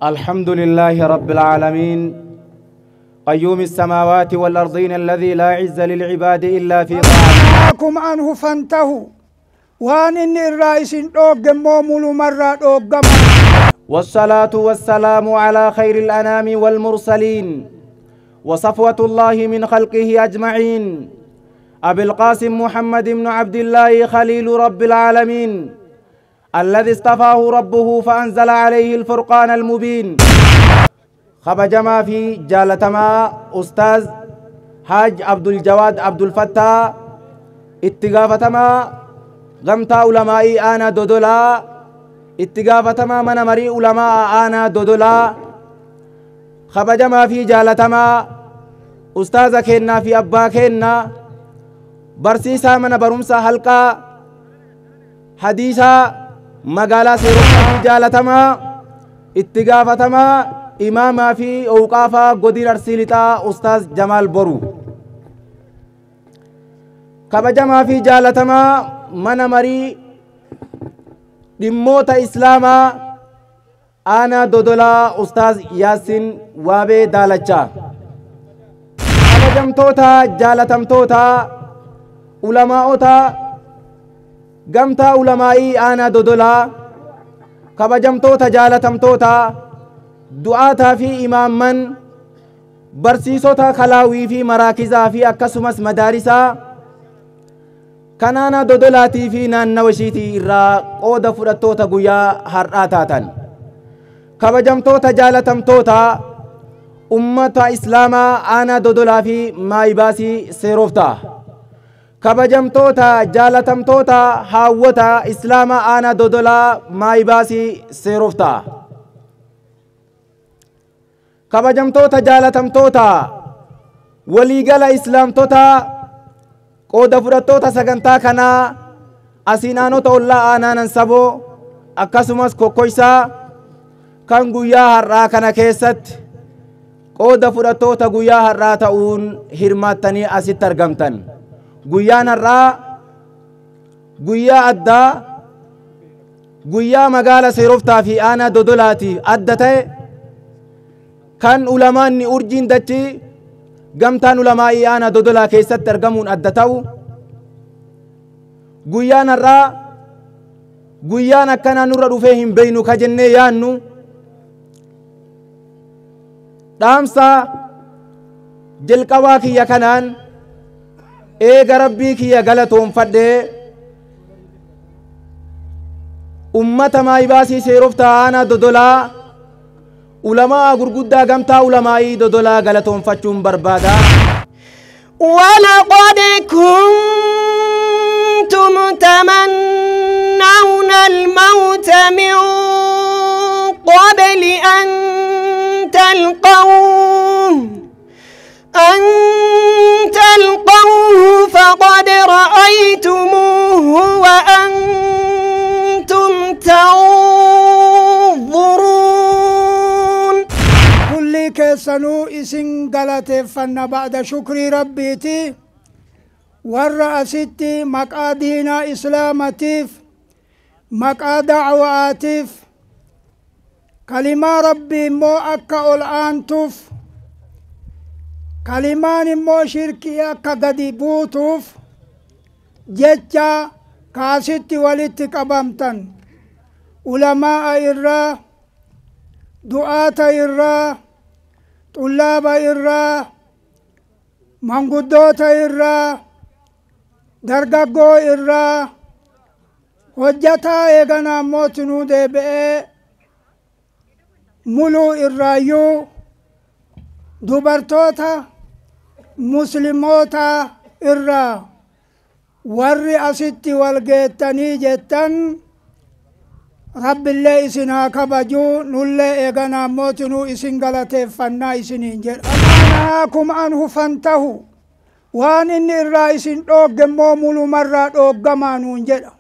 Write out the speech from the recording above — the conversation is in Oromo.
الحمد لله رب العالمين قيوم السماوات والأرضين الذي لا عز للعباد إلا في طاعته. نهاكم عنه فانتهوا waan inni irraa isin dhoogge immoo mulumarraa dhooggama. والصلاة والسلام على خير الأنام والمرسلين وصفوة الله من خلقه أجمعين أبي القاسم محمد بن عبد الله خليل رب العالمين الذي اصطفاه ربه فأنزل عليه الفرقان المبين. خبجما في جالتما أستاذ حاج عبد الجواد عبد الفتاح اتقافتما غمتا علمائي آنا دودولا اتقافتما من مري علماء آنا دودولا خبجما في جالتما أستاذ كينا في أبا كينا برسيسا من برمسا حلقة حديثا مقالة سيروفا جالتما اتقافتما إماما في أوقافا قدير أرسيلتا أستاذ جمال برو كبجما في جالتما من مري dhimmoota islaamaa aanaa Dodolaa Ustaaz Yaasin Waabee Daalachaa. Kabajamtoota jaalatamtoota ulamaa'ota gamtaa ulamaa'ii aanaa Dodolaa, kabajamtoota jaalatamtoota du'aataa fi imaamman barsiisota kalaawii fi maraakizaa fi akkasumas madaarisaa kanaana Dodolaatii fi naannawa ishiitii irraa qooda fudhattoota guyyaa har'aa taatan kabajamtoota jaalatamtoota ummata islaamaa aanaa Dodolaa fi maayibaasii seeroftaa kabajamtoota jaalatamtoota haawwota islaamaa aanaa Dodolaa maayibaasii seeroftaa kabajamtoota jaalatamtoota waliigala islaamtota qooda fudhattoota sagantaa kanaa asiin aanota ollaa aanaanan saboo akkasumas kokkoysaa kan guyyaa har'aa kana keessatti qooda fudhattoota guyyaa har'aa ta'uun hirmaattanii asitti argamtan. Guyyaan har'aa guyyaa addaa guyyaa magaala Seeroftaa fi aanaa Dodolaati adda ta'e kan ulamaanni urjiin dachii gamtaan ulamaa'ii aanaa Dodolaa keessatti argamuun adda ta'u guyyaan har'aa guyyaan akkanaa nurra dhufee hin beeynu ka jennee yaannu dhaamsa jalqabaa kiyya kanaan eega rabbii kiyya galatoonfadhee ummata maayibaasii Seeroftaa aanaa Dodolaa ulamaa gurguddaa gamtaa ulamaa'ii Dodolaa galatoonfachuun barbaada. ولقد كنتم تمنون الموت من قبل أن تلقوه فقد رأيتموه وأنتم تنظرون. كل keessanuu isin galateeffanna ba'da shukrii rabbiiti warra asitti maqaa diinaa islaamatiif maqaa dacwa'aatiif kalimaa rabbii immoo akka ol aantuuf kalimaan immoo shirkii akka gadi buutuuf jecha kaasitti walitti qabamtan ulamaa'a irraa du'aata irraa xullaaba irraa manguddoota irraa dargaggoo irraa hojjataa eeganaa mootinuu deebi'ee muluu irraayyuu dubartoota muslimoota irraa warri asitti walgeettanii jettan rabbillee isin haa kabajuu nullee eeganaa mootinuu isin galateeffannaa isiniin jedha. Nahaakum anhu fantahu waan inni irraa isin dhoogge immoo mulumarraa dhooggamaa nuun jedha.